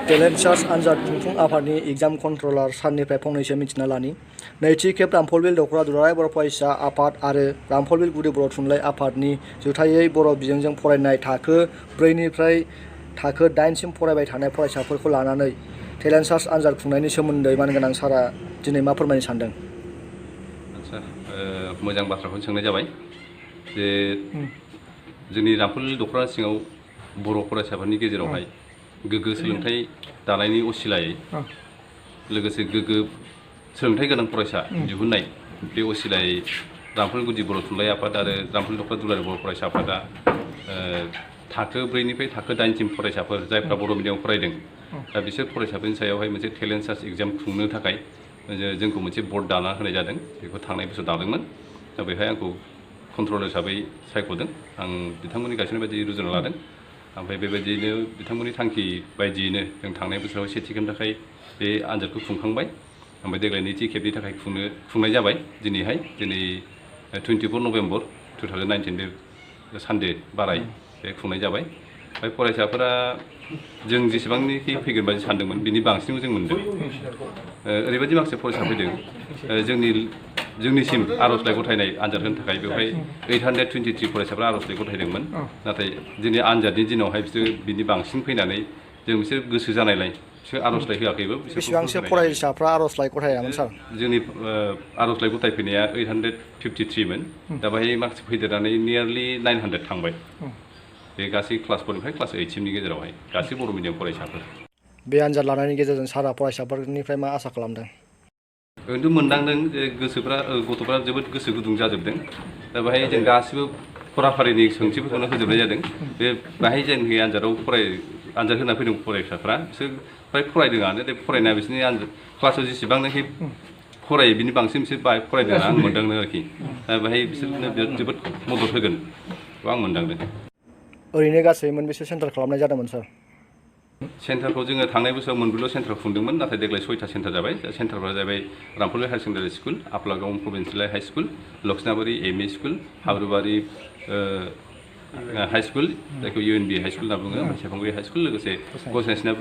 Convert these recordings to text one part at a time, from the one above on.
Talent search आनजाद खुंफुं आफादनि exam controller सारनिफ्राय फंनैसो मिथिना लानि। नैथि खेब रामफलबिल दख'रा दुलाराय बर' फरायसा आफाद आरो रामफलबिल गुदि बर' थुनलाइ आफादनि जुथायै बर' बिजोंजों फरायनाय थाखो 4 निफ्राय थाखो 8 सिम फरायबाय थानाय फरायसाफोरखौ लानानै टेलेन्ट सार्च आनजाद खुंनायनि सोमोन्दै मानगोनां सारा दिनै मा फोरमायनो सानदों? आच्छा, मोजां बाथ्राखौनो सोंनाय जाबाय जे जोंनि रामफलबिल दख'रा सिङाव बर' फरायसाफोरनि गेजेरावहाय गोग्गो सोलोंथाइ दानायनि असिलायै लोगोसे गोग्गो सोलोंथाइ गोनां फरायसा दिहुननाय बे असिलायै रामफलबिल गुदि बर' थुनलाइ आफाद आरो रामफलबिल दख'रा दुलाराय बर' फरायसा आफादा थाखो 4 निफ्राय थाखो 8 सिम फरायसाफोर जायफ्रा बर' मिडियामाव फरायदों दा बिसोर फरायसाफोरनि सायावहाय मोनसे टेलेन्ट सार्च एग्जाम खुंनो थाखाय जोंखौ मोनसे बर्ड दाना होनाय जादों। बेखौ थांनाय बोसोर दादोंमोन। दा बेहाय आंखौ कन्ट्रलार हिसाबै सायख'दों। आं बिथांमोननि गायसननाय बायदि रुजुना लादों। ओमफ्राय बेबायदियैनो बिथांमोननि थांखि बायदियैनो जों थांनाय बोसोराव सेथि खेबनि थाखाय बे आनजादखौ खुंखांबाय। ओमफ्राय देग्लाय नैथि खेबनि थाखाय खुंनाय जाबाय। दिनै 24 नभेम्बर 2019 बे सानडे बाराय बे खुंनाय जाबाय। ओमफ्राय फरायसाफोरा जों जेसेबांनिखि फैगोन बायदि सानदोंमोन बिनि बांसिनखौ जों मोन्दों। ओरैबायदि माखासे फरायसा फैदों जोंनिसिम आर'जलाइ गथायनाय आनजाद होनो थाखाय बेवहाय 823 फरायसाफ्रा आर'जलाइ गथायदोंमोन। नाथाय दिनै आनजादनि दिनावहाय बिसोर बिनि बांसिन फैनानै जों बिसोर गोसो जानायलाय बिसोर आर'जलाइ होआखैबो। बेसेबांसो फरायसाफ्रा आर'जलाइ गथायामोन सार? जोंनि आर'जलाइ गथायफैनाया 853 मोन। दा बेहाय माखासे फैदेरनानै नियारलि 900 थांबाय। बे गासै क्लास 4 निफ्राय क्लास 8 सिमनि गेजेरावहाय गासै बर' मिडियाम फरायसाफोर। बे आनजाद लानायनि गेजेरजों सारा फरायसाफोरनिफ्राय मा आसा खालामदों? ओरैनोथ' मोनदांदों जे गथ'फ्रा जोबोद गोसो गुदुं जाजोबदों। दा बेहाय जों गासिबो फराफारिनि सोंथिफोरखौनो होजोबनाय जादों। बेहाय जोंनि आनजाद होना फैदों फरायसाफ्रा बिसोर फ्राय फरायदोंआनो। फरायनाया बिसोरनि क्लासाव जेसेबांनाखि फरायो बिनि बांसिन बिसोर फरायदों आं मोनदांदों आरोखि। दा बेहाय बिसोरनो जोबोद मदद होगोन बेखौ आं मोनदांदों। ओरैनो गासै मोनबेसे सेन्टार खालामनाय जादोंमोन सार? सेन्टारखौ जोङो थांनाय बोसोराव मोनब्रैल' सेन्टार खुंदोंमोन। नाथाय देग्लाय 6टा सेन्टार जाबाय। सेन्टारफोरा जाबाय रामफलबिल हायार सेकेन्डारि स्कुल, आफलागाव provincial high school, Lakshnabari M E school, Habrubari high school जायखौ UNB हाइ स्कुल होनना बुङो, सेरफांगुरि हाइ स्कुल, लोगोसे गसाइगाव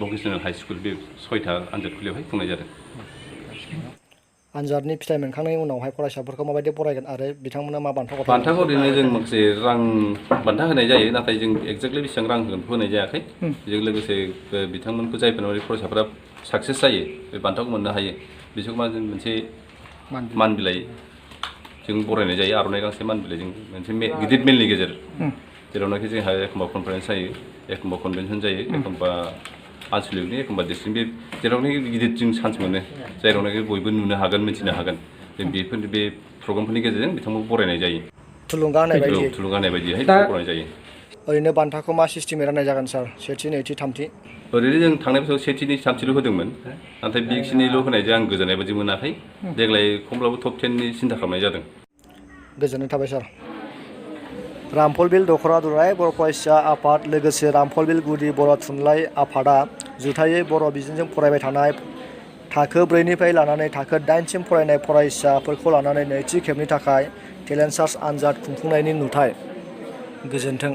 भकेसनेल हाइ स्कुल। बे 6टा आनजादखुलियावहाय खुंनाय जादों। आनजादनि फिथाइ मोनखांनायनि उनावहाय फरायसाफोरखौ माबायदि फरायगोन आरो बिथांमोना मा बान्था गथायगोन? बान्थाखौ ओरैनो जों माखासे रां बान्था होनाय जायो। नाथाय जों एक्जेक्टलि बेसेबां रां होगोन होनाय जायाखै। बेजों लोगोसे बिथांमोनखौ जायफोर फरायसाफ्रा साक्सेस जायो बे बान्थाखौ मोननो हायो बिसोरखौ मोनसे मान बिलाइ जों बरायनाय जायो। आर'नाइ गांसे मान बिलाइजों मोनसे गिदिर मेलनि गेजेरजों, जेरावनाखि जोंहा एखमबा कनफारेन्स जायो, एखमबा कनभेनसन जायो, एखमबा आनसलिकनि, एखमबा डिस्ट्रिक्ट। बे जेरावनाखि गिदिर जों चान्स मोनो, जेरावनाखि बयबो नुनो हागोन, मिथिनो हागोन, बेफोरनि बे प्रग्रामफोरनि गेजेरजों बिथांमोनखौ बरायनाय जायो। थुलुंगा होनाय बायदिहाय बरायनाय जायो। ओरैनो बान्थाखौ मा सिस्टेमै राननाय जागोन सार? सेथि, नैथि, थामथि? ओरैनो जों थांनाय बोसोराव सेथिनि थामथिल' होदोंमोन। नाथाय बेखिनिल' होनायजों आं गोजोननाय बायदि मोनाखै। देग्लाय खमब्लाबो टप 10नि सिन्था खालामनाय जादों। गोजोननाय थाबाय सार। रामफलबिल दख'रा दुलाराय बर' फरायसा आफाद लोगोसे रामफलबिल गुदि बर' थुनलाइ आफादा जुथायै बर' बिजोंजों फरायबाय थानाय थाखो 4 निफ्राय लानानै थाखो 8 सिम फरायनाय फरायसाफोरखौ लानानै नैथि खेबनि थाखाय टेलेन्ट सार्च आनजाद खुंफुंनायनि नुथाय। गोजोन्थों।